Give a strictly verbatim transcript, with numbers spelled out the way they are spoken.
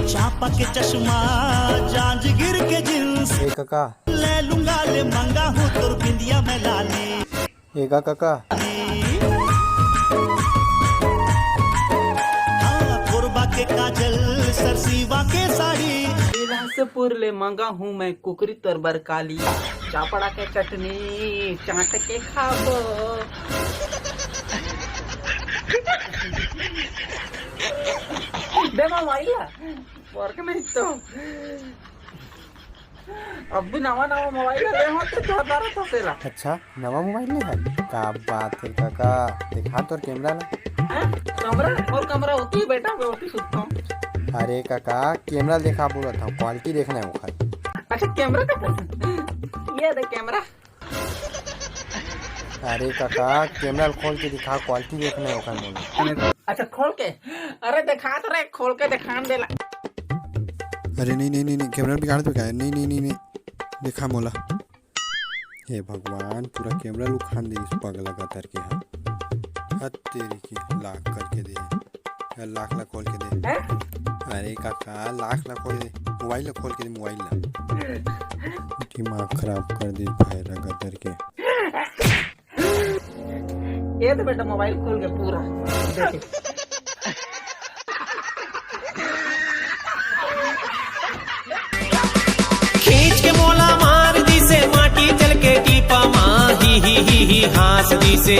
चांपा के चश्मा जांजगीर के जींस। ए कका। ले लूंगा ले मंगा हूँ तोर बिंदिया में लाली। ए का कका। हाँ, कोरबा के काजल सरसीवा के साड़ी। बिलासपुर ले मंगा हूँ मैं कुकरी तोर बर काली। चापड़ा के चटनी चाट के खाबो। दे मोबाइल ला। वर्क नहीं तो। अब भी नवा नवा मोबाइल ले हो तो चाहता रहता तेरा। अच्छा, नवा मोबाइल ले है? का बात है काका, दिखा तोर कैमरा ला। हैं? कैमरा? और कैमरा होती है बेटा, मैं होती सुनता हूँ। अरे काका, कैमरा दिखा बोला था, क्वालिटी देखना है ओखर। अच्छा, कैमरा का? ये दे कैमरा। अरे काका, कैमरा खोल के दिखा, क्वालिटी देखना है ओखर मोला। अच्छा, खोल के? अरे दिखा तो रे, खोल के दिखान देला। अरे नहीं नहीं नहीं नहीं, कैमरा बिगाड़ दे का? नहीं नहीं नहीं नहीं, दिखा मोला। हे भगवान, पूरा कैमरा लुखान दे इस पगला का तर के। हाँ, हद तेरी की लाख करके दे। लाख ला खोल के दे। हैं? अरे काका, लाख ला खोल दे, मोबाइल ला खोल के दे, मोबाइल ला। दिमाग खराब कर दे भाई ला गदर के। ये तो बेटा मोबाइल खोल के पूरा देखे। खींच के मोला मार दिसे, माटी चल के टीपा मा ही ही ही ही हाँस दिसे।